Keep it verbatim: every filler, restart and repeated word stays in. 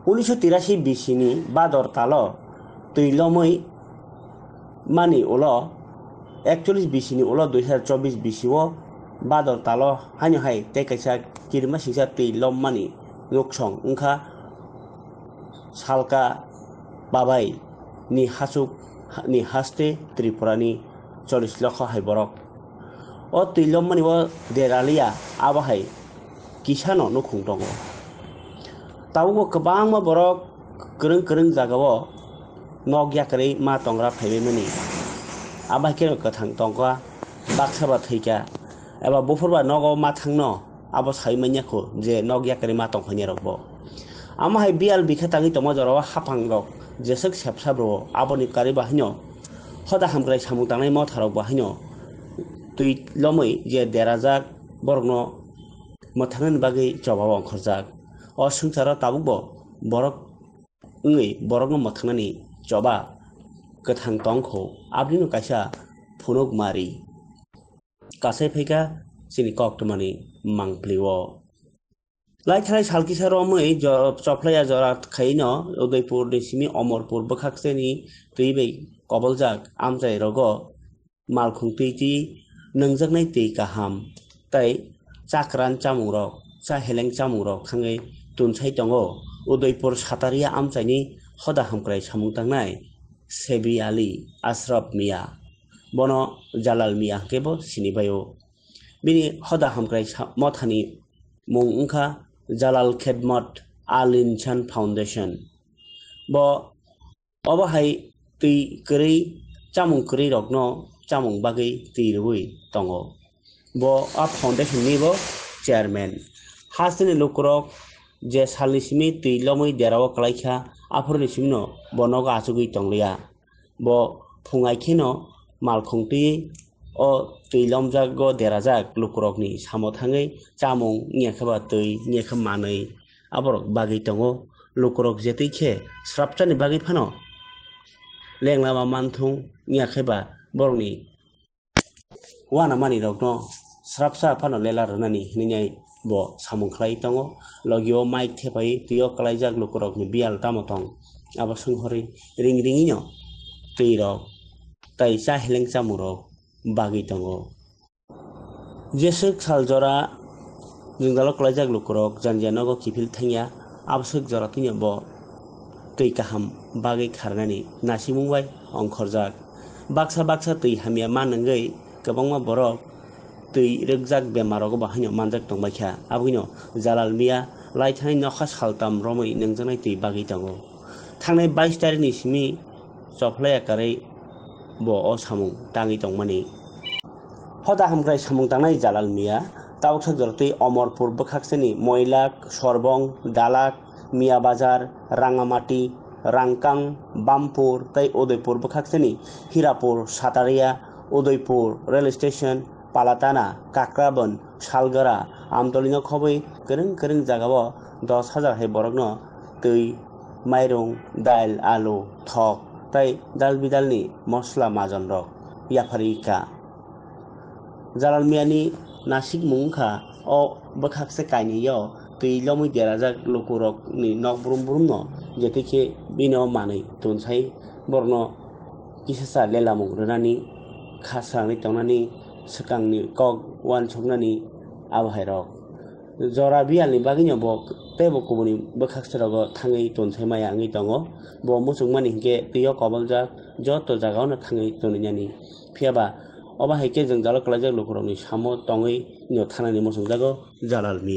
Unisho tirashi bisini bador talo twi lomwi mani ulo, ekcholish bisini ulo dui hazar chobbish bisio bador talo haino hai tei kaisa kirima singsa twi lommani nuksong wngkha Salka Babai ni hasuk ni haste Tripura ni chollish lokho hai borok. O twi lommani o deraliya abo hai kisano nukhung tongo. Tabukbo kwbangma borok kwrwng kwrwng jagao nok yakarwi ma tongra phaibaimani. Abo hai kheno kwthang tongkha, baksa ba thwikha, eba buphur ba nogo ma thangno abo sai manya kho je nok yakarwi ma tongkha rokbo. Amo hai biyal bikha tangwi tongma jorao haphangrok jeswk sepsa bro aboni karwi bahaino hoda hamkrai samung tangnai motharok bahaino twi lomwi je derajak borokno mwthangnani bagwi choba ongkhorjak. O swngcharo tabukbo borok wngwi borokno mwthangnani choba kwthang tongkho, abonino kaisa phunuk mari kasai phaikha chini koktwmani mangpli-o. Lai thalai sal kisa romwi jo-, chophlaiya jora khaino Udaipur ni simi Omorpur bwkhak chini twi bai koboljak amchai rogo malkhung twi twi nwngjaknai twi kaham tei chakran chamungrok, cha heleng chamungrok thangwi tunsai tongo. Udaipur Sataria amchaini hoda hamkrai samung tangnai Sebi Ali Ashraf Mia, bono Jalal Mia hwnkhe bo sinibaio. Bini hoda hamkrai sa-, mothani mung wngkha Jalal Khedmat Al Insan Foundation. Bo Obo hai twi kwrwi, chamung kwrwi rokno chamung bagwi twi rwui tongo. Bo a foundation ni bo chairman. Hasteni lukurok je salni simi twi lomwi derao kwlaikha, aphuruni simino bo nogo achugwi tongliya. Bo phungai kheno malkhung twi o twi lomjago derajak lukurokni samo thangwi chamung, wngya khe ba twi, wngya khe manwi aborok bagwi tongo. Lukurok je twi khe srapchani bagwi phano lenglama manthung, wngya khe ba borokni uanamanirokno srapsa phano lela rwnani hwnwi bo samung khlai tongo. Logio mic thepai twi o kwlaijak lukurokni biyal tamo tong, abo swnghorwi ring ringwino twirok tei cha heleng chamungrok bagwi tongo. Jeswk sal jora jwngjalo kwlaijak lukurok janjia nogo kiphil thangya, aboswk jora twino bo twi kaham bagwi kharnani nasimung bai ongkhorjak. Baksa baksa twi hamya ma nwngwi kwbangma borok twi rwkjak bemarogo bo haino manjak tongbaikha. Aboni Jalal Mia lai thani nokha saltam romwi nwngjaknai twi bagwi tongo. Thangnai bais tarikni simi chophlaiya karwi bo o samung tangwi tongmani. Hoda hamkrai samung tangnai Jalal Mia tabuksa jorotwi Omorpur bwkhaksani Moilak, Sorbong, Dalak, Mia Bazar, Rangamati, Rangkang, Bampur tei Udaipur bwkhaksani Hirapur, Sataria, Udaipur, Rail Station, Palatana, Kakrabon, Salgara, Amtolino khobwi kwrwng kwrwng jagao dos hajar hai borokno twi, mairung, dail, alu, thok tei dal bidalni mosla majonrok yapharwi kha. Jalal Miani nasikmung wngkha o bwkhakse kainwio twi lomwi derajak lukurokni nok brum brumno, jetikhe bino manwi tonsai borokno kisasa lelamung rwnani, kha srangwi tongnani, swkangni kok uansuknani abo hairok. Jora biyalni bagwino bo teibo kubuni bwkhakserogo thangwi tonsai maya wngwi tongo. Bo muchungmani hinkhe twi o koboljak joto jagaono thangwi tonwi nani. Phiya ba obo hai khe jwngjalo kwlaijak lukurokni samo tongwi no thanani muchungjago Jalal Mia.